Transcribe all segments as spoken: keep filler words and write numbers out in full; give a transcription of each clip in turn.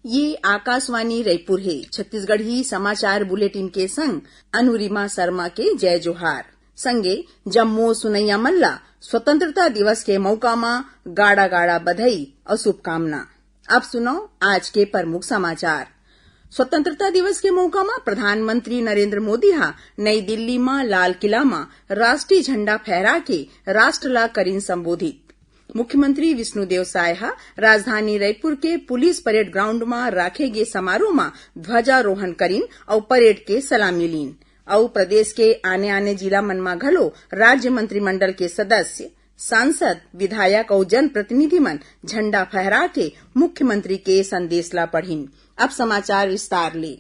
ये आकाशवाणी रायपुर हे। छत्तीसगढ़ी समाचार बुलेटिन के संग अनुरिमा शर्मा के जय जोहार। संगे जम्मो सुनैया मन ला स्वतंत्रता दिवस के मौका मा गाड़ा गाड़ा बधाई अउ शुभकामना। अब सुनो आज के प्रमुख समाचार। स्वतंत्रता दिवस के मौका मा प्रधानमंत्री नरेंद्र मोदी हा नई दिल्ली मा लाल किला मा राष्ट्रीय झंडा फहरा के राष्ट्र ला करिन संबोधित। मुख्यमंत्री विष्णुदेव साय ह राजधानी रायपुर के पुलिस परेड ग्राउंड म राखे गे समारोह म ध्वजारोहण करिन अउ परेड के सलामी लीन। अउ प्रदेश के आने-आने जिला मन म घलो राज्य मंत्रिमंडल के सदस्य, सांसद, विधायक अउ जनप्रतिनिधि मन झंडा फहरा के मुख्यमंत्री के संदेश ला पढ़िन। अब समाचार विस्तार ले।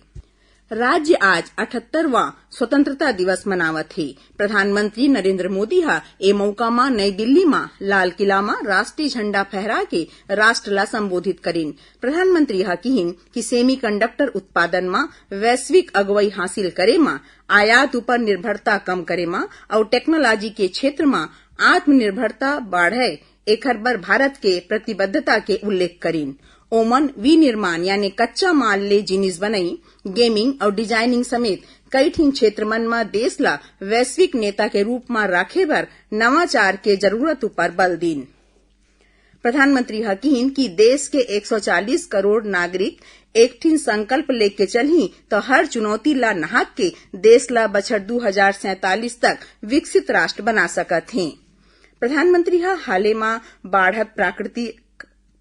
राज्य आज अठहत्तरवां स्वतंत्रता दिवस मनावत हे। प्रधानमंत्री नरेंद्र मोदी ह ए मौका म नई दिल्ली म लाल किला म राष्ट्रीय झंडा फहरा के राष्ट्र ला संबोधित करिन। प्रधानमंत्री ह किहिन कि सेमीकंडक्टर उत्पादन म वैश्विक अगुवई हासिल करे म, आयात ऊपर निर्भरता कम करे म अउ टेक्नोलॉजी के क्षेत्र म आत्मनिर्भरता बाढ़य, एखर बर भारत के प्रतिबद्धता के उल्लेख करिन। ओमन विनिर्माण यानी कच्चा माल ले जिनिस बनई, गेमिंग अउ डिजाइनिंग समेत कई ठिन क्षेत्र मन म देश ला वैश्विक नेता के रूप म राखे बर नवाचार के जरूरत उपर बल दीन। प्रधानमंत्री ह किहिन कि देश के एक सौ चालीस करोड़ नागरिक एक ठिन संकल्प लेके चलही, त हर चुनौती ला नहाक के देश ला बछर दू हजार सैंतालीस तक विकसित राष्ट्र बना सकत हे। प्रधानमंत्री ह हाले म बाढ़त प्राकृतिक,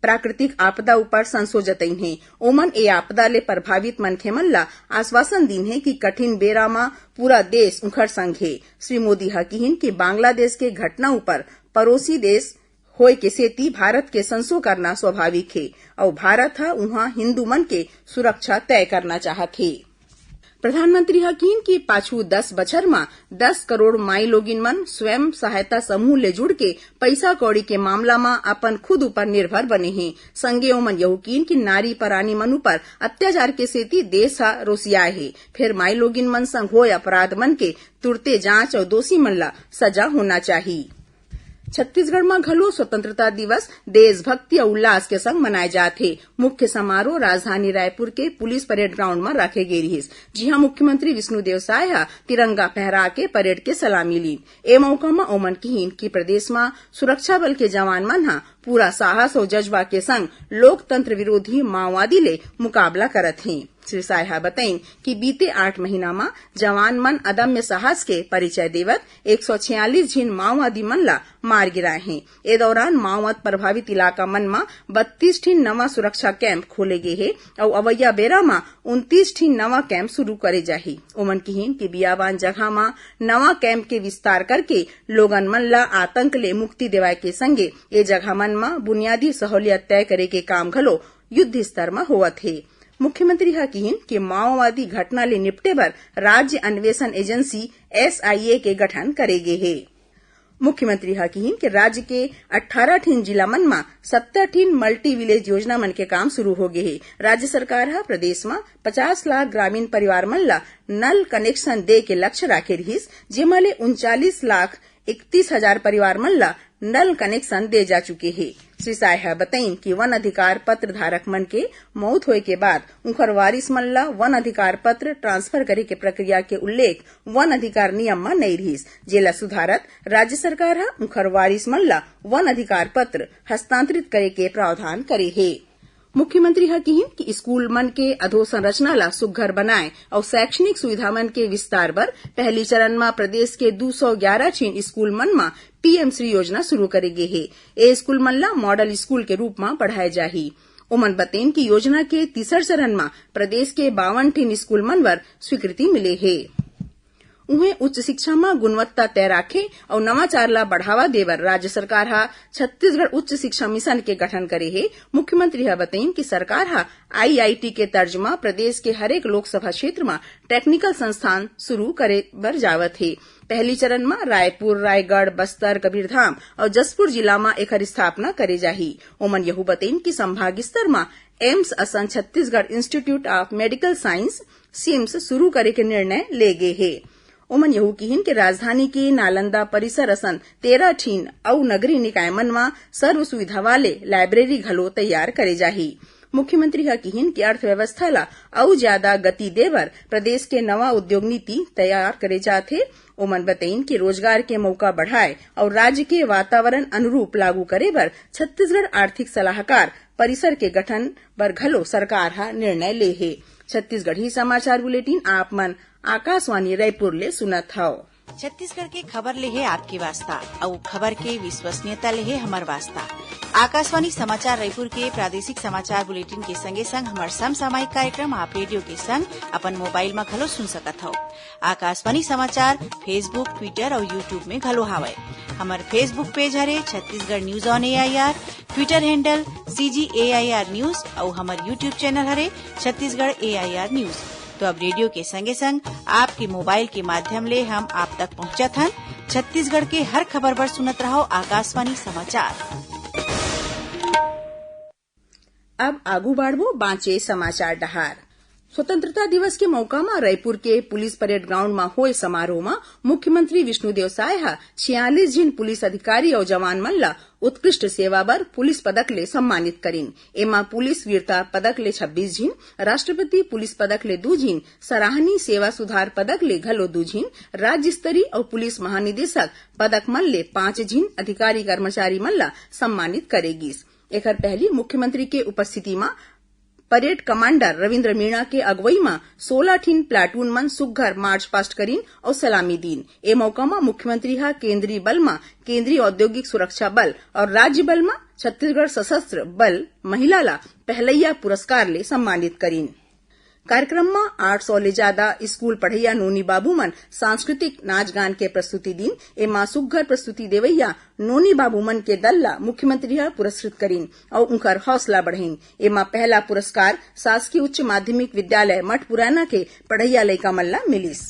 प्राकृतिक आपदा ऊपर संसो जतइन हे। ओमन ए आपदा ले प्रभावित मनखे मन ला आश्वासन दीन हे कि कठिन बेरा म पूरा देश उंखर संग हे। श्री मोदी ह किहिन कि बांग्लादेश के घटना ऊपर पड़ोसी देश होय के सेती भारत के संसो करना स्वाभाविक हे अउ भारत ह उहां हिंदू मन के सुरक्षा तय करना चाहत हे। प्रधानमंत्री ह किहिन कि पाछू दस बछर म दस करोड़ माईलोगिन मन स्वयं सहायता समूह ले जुड़ के पइसा कौड़ी के मामला म अपन खुद ऊपर निर्भर बने हे। संगे ओमन यहू किहिन कि नारी परानी मन ऊपर अत्याचार के सेती देश ह रोसियाए हे, फेर माईलोगिन मन संग होय अपराध मन के तुरते जांच अउ दोषी मन ला सजा होना चाही। छत्तीसगढ़ म घलो स्वतंत्रता दिवस देशभक्ति अउ उल्लास के संग मनाए जात हे। मुख्य समारोह राजधानी रायपुर के पुलिस परेड ग्राउंड म राखे गे रिहिस, जिहां मुख्यमंत्री विष्णुदेव साय ह तिरंगा फहरा के परेड के सलामी लीन। ए मौका म ओमन किहिन कि प्रदेश म सुरक्षा बल के जवान मन ह पूरा साहस अउ जज्बा के संग लोकतंत्र विरोधी माओवादी ले मुकाबला करत हें। श्री साय ह बतइन कि बीते आठ महीना म जवान मन अदम्य साहस के परिचय देवत एक सौ छियालीस झिन माओवादी मन ला मार गिराए हें। ए दौरान माओवाद प्रभावित इलाका मन म बत्तीस ठिन नवा सुरक्षा कैंप खोले गे हे अउ अवइया बेरा म उनतीस ठिन नवा कैंप शुरू करे जाही। ओमन किहिन कि बियाबान जगह म नवा कैंप के विस्तार करके लोगन मन ला आतंक ले मुक्ति देवाए के संगे ए जगह मन म बुनियादी सहूलियत तय करे के काम घलो युद्ध स्तर म होवत हे। मुख्यमंत्री ह किहिन कि माओवादी घटना ले निपटे बर राज्य अन्वेषण एजेंसी, एसआईए, के गठन करे गे हे। मुख्यमंत्री ह किहिन कि राज्य के अट्ठारह ठिन जिला मन म सत्तर ठिन मल्टी विलेज योजना मन के काम शुरू हो गे हे। राज्य सरकार ह प्रदेश म पचास लाख ग्रामीण परिवार मन ल नल कनेक्शन दे के लक्ष्य राखे रिहिस, जेमा ले उनचालीस लाख इकतीस हजार परिवार मन ल नल कनेक्शन दे जा चुके हे। श्री साय ह बतइन कि वन अधिकार पत्र धारक मन के मौत होए के बाद उंखर वारिस मन ल वन अधिकार पत्र ट्रांसफर करे के प्रक्रिया के उल्लेख वन अधिकार नियम म नइ रिहिस, जेला सुधारत राज्य सरकार ह उंखर वारिस मन ल वन अधिकार पत्र हस्तांतरित करे के प्रावधान करे हे। मुख्यमंत्री ह किहिन कि स्कूल मन के अधोसंरचना ला सुघ्घर बनाए अउ शैक्षणिक सुविधा मन के विस्तार बर पहली चरण म प्रदेश के दू सौ ग्यारह ठिन स्कूल मन म पीएम श्री योजना शुरू करे गे हे। ए स्कूल मन ला मॉडल स्कूल के रूप म बढ़ाए जाही। ओमन बतेन कि योजना के तीसर चरण म प्रदेश के बावन ठिन स्कूल मन बर स्वीकृति मिले हे। उहें, उच्च शिक्षा म गुणवत्ता तय राखे अउ नवाचार ला बढ़ावा दे बर राज्य सरकार ह छत्तीसगढ़ उच्च शिक्षा मिशन के गठन करे हे। मुख्यमंत्री ह बतइन कि सरकार ह आईआईटी के तर्ज म प्रदेश के हरेक लोकसभा क्षेत्र म टेक्निकल संस्थान शुरू करे बर जावत हे। पहली चरण म रायपुर, रायगढ़, बस्तर, कबीरधाम अउ जशपुर जिला म एखर स्थापना करे जाही। ओमन यहू बतइन कि संभाग स्तर म एम्स असन Chhattisgarh institute of medical science, CIMS, शुरू करे के निर्णय ले गे हे। ओमन यहू किहिन के राजधानी के नालंदा परिसर असन तेरह ठिन अउ नगरीय निकाय मन म सर्व सुविधा वाले लाइब्रेरी घलो तैयार करे जाही। मुख्यमंत्री ह किहिन कि अर्थव्यवस्था ला अउ ज्यादा गति दे बर प्रदेश के नवा उद्योग नीति तैयार करे जात हे। ओमन बतइन कि रोजगार के मौका बढ़ाए अउ राज्य के वातावरण अनुरूप लागू करे बर छत्तीसगढ़ आर्थिक सलाहकार परिसर के गठन बर घलो सरकार ह निर्णय ले हे। छत्तीसगढ़ी समाचार बुलेटिन आप मन आकाशवाणी रायपुर ले सुनत हव। छत्तीसगढ़ के खबर ले हे आपके वास्ता, अउ खबर के विश्वसनीयता ले हे हमर वास्ता। आकाशवाणी समाचार रायपुर के प्रादेशिक समाचार बुलेटिन के संगे संग हमर समसामयिक कार्यक्रम आप रेडियो के संग अपन मोबाइल म घलो सुन सकत हव। आकाशवाणी समाचार Facebook, Twitter अउ YouTube में घलो हावय। हमर Facebook पेज हरे Chhattisgarh news on AIR, Twitter handle CG AIR news अउ हमर YouTube चैनल हरे छत्तीसगढ़ एआईआर न्यूज। तो अब रेडियो के संगे संग आपके मोबाइल के माध्यम ले हम आप तक पहुंचत हन। छत्तीसगढ़ के हर खबर बर सुनत रहव आकाशवाणी समाचार। अब आगू बाढ़बो बांचे समाचार डहार। स्वतंत्रता दिवस के मौका म रायपुर के पुलिस परेड ग्राउंड म होए समारोह म मुख्यमंत्री विष्णुदेव साय ह छियालीस झिन पुलिस अधिकारी अउ जवान मन ल उत्कृष्ट सेवा बर पुलिस पदक ले सम्मानित करिन। एमा पुलिस वीरता पदक ले छब्बीस झिन, राष्ट्रपति पुलिस पदक ले दू झिन, सराहनीय सेवा सुधार पदक ले घलो दू झिन, राज्य स्तरीय अउ पुलिस महानिदेशक पदक मन ले पांच झिन अधिकारी कर्मचारी मन ल सम्मानित करे गिस। एखर पहली मुख्यमंत्री के उपस्थिति म परेड कमांडर रविंद्र मीणा के अगुवई म सोलह ठिन प्लाटून मन सुग्घर मार्च पास्ट करिन अउ सलामी दीन। ए मौका म मुख्यमंत्री ह केंद्रीय बल म केंद्रीय औद्योगिक सुरक्षा बल अउ राज्य बल म छत्तीसगढ़ सशस्त्र बल महिला ला पहलैया पुरस्कार ले सम्मानित करिन। कार्यक्रम म आठ सौ ले ज्यादा स्कूल पढ़इया नोनी बाबू मन सांस्कृतिक नाच गान के प्रस्तुति दीन। एमा सुग्घर प्रस्तुति देवइया नोनी बाबू मन के दल ला मुख्यमंत्री ह पुरस्कृत करिन अउ उंकर हौसला बढ़ाइन। एमा पहला पुरस्कार शासकीय उच्च माध्यमिक विद्यालय मठपुरैना के पढ़इया लइका मन ला मिलिस।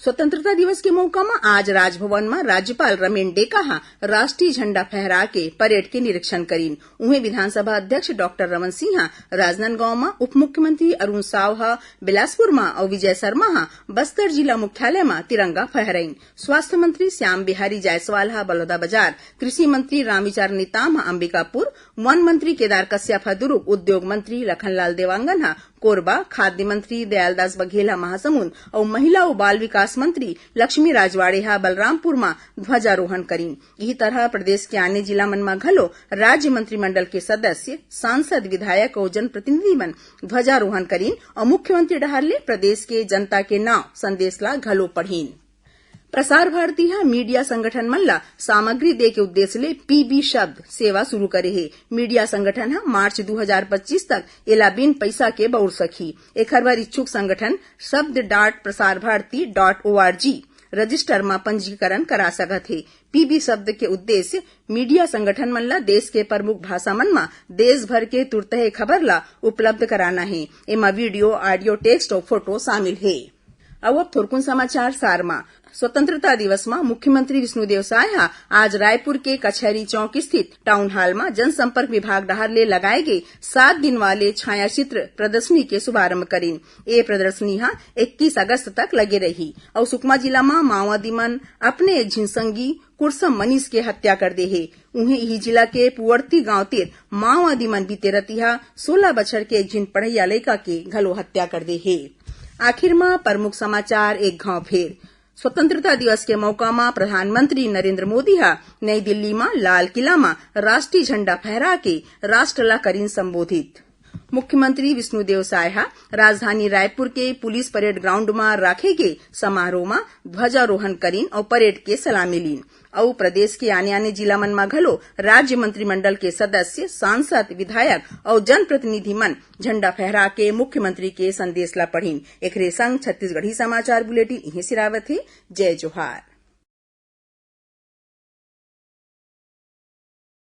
स्वतंत्रता दिवस के मौका म आज राजभवन म राज्यपाल रमेन डेका ह राष्ट्रीय झंडा फहरा के परेड के निरीक्षण करिन। उहें, विधानसभा अध्यक्ष डॉक्टर रमन सिंह ह राजनांदगांव म, उप मुख्यमंत्री अरुण साव ह बिलासपुर म अउ विजय शर्मा ह बस्तर जिला मुख्यालय म तिरंगा फहराइन। स्वास्थ्य मंत्री श्याम बिहारी जायसवाल ह बलौदाबाजार, कृषि मंत्री रामविचार नेताम ह अंबिकापुर, वन मंत्री केदार कश्यप ह दुरूग, उद्योग मंत्री लखनलाल देवांगन ह कोरबा, खाद्य मंत्री दयालदास बघेल ह महासमुंद अउ महिला अउ बाल विकास मंत्री लक्ष्मी राजवाड़े ह बलरामपुर म ध्वजारोहण करिन। इही तरह प्रदेश के आने जिला मन म घलो राज्य मंत्रिमंडल के सदस्य, सांसद, विधायक अउ जनप्रतिनिधि मन ध्वजारोहण करिन अउ मुख्यमंत्री डहार ले प्रदेश के जनता के नांव संदेश ला घलो पढ़िन। प्रसार भारती ह मीडिया संगठन मन ला सामग्री दे के उद्देश्य ले पीबी शब्द सेवा शुरू करे हे। मीडिया संगठन ह मार्च दू हजार पच्चीस तक एला बिन पइसा के बउर सकही। एखर बर इच्छुक संगठन शब्द dot Prasar Bharati dot ORG register म पंजीकरण करा सकत हे। पीबी शब्द के उद्देश्य मीडिया संगठन मन ला देश के प्रमुख भाषा मन म देश भर के तुरतहे खबर ला उपलब्ध कराना हे। एमा वीडियो, ऑडियो, टेक्स्ट अउ फोटो शामिल हे। अउ अब थोरकुन समाचार सार म। स्वतंत्रता दिवस म मुख्यमंत्री विष्णुदेव साय ह आज रायपुर के कचहरी चौक स्थित टाउन हॉल म जनसंपर्क विभाग डहार ले लगाए गे सात दिन वाले छायाचित्र प्रदर्शनी के शुभारंभ करिन। ए प्रदर्शनी ह इक्कीस अगस्त तक लगे रही अउ सुकमा जिला म माओवादी मन अपने एक झिन संगी कुरसम मनीष के हत्या कर दे हे। उहें, इही जिला के पुअर्ती गांव तीर माओवादी मन बीते रतिहा सोलह बछर के एक झिन पढ़इया लइका के घलो हत्या कर दे हे। आखिर म प्रमुख समाचार एक घाव फेर। स्वतंत्रता दिवस के मौका म प्रधानमंत्री नरेंद्र मोदी ह नई दिल्ली म लाल किला म राष्ट्रीय झंडा फहरा के राष्ट्र ला करिन संबोधित। मुख्यमंत्री विष्णुदेव साय ह राजधानी रायपुर के पुलिस परेड ग्राउंड म राखे गे समारोह म ध्वजारोहण करिन अउ परेड के सलामी लीन अउ प्रदेश के आने-आने जिला मन म घलो राज्य मंत्रिमंडल के सदस्य, सांसद, विधायक अउ जनप्रतिनिधि मन झंडा फहरा के मुख्यमंत्री के संदेश ला पढ़िन। एकरे संग छत्तीसगढ़ी समाचार बुलेटिन इहें सिरावत हे। जय जोहार।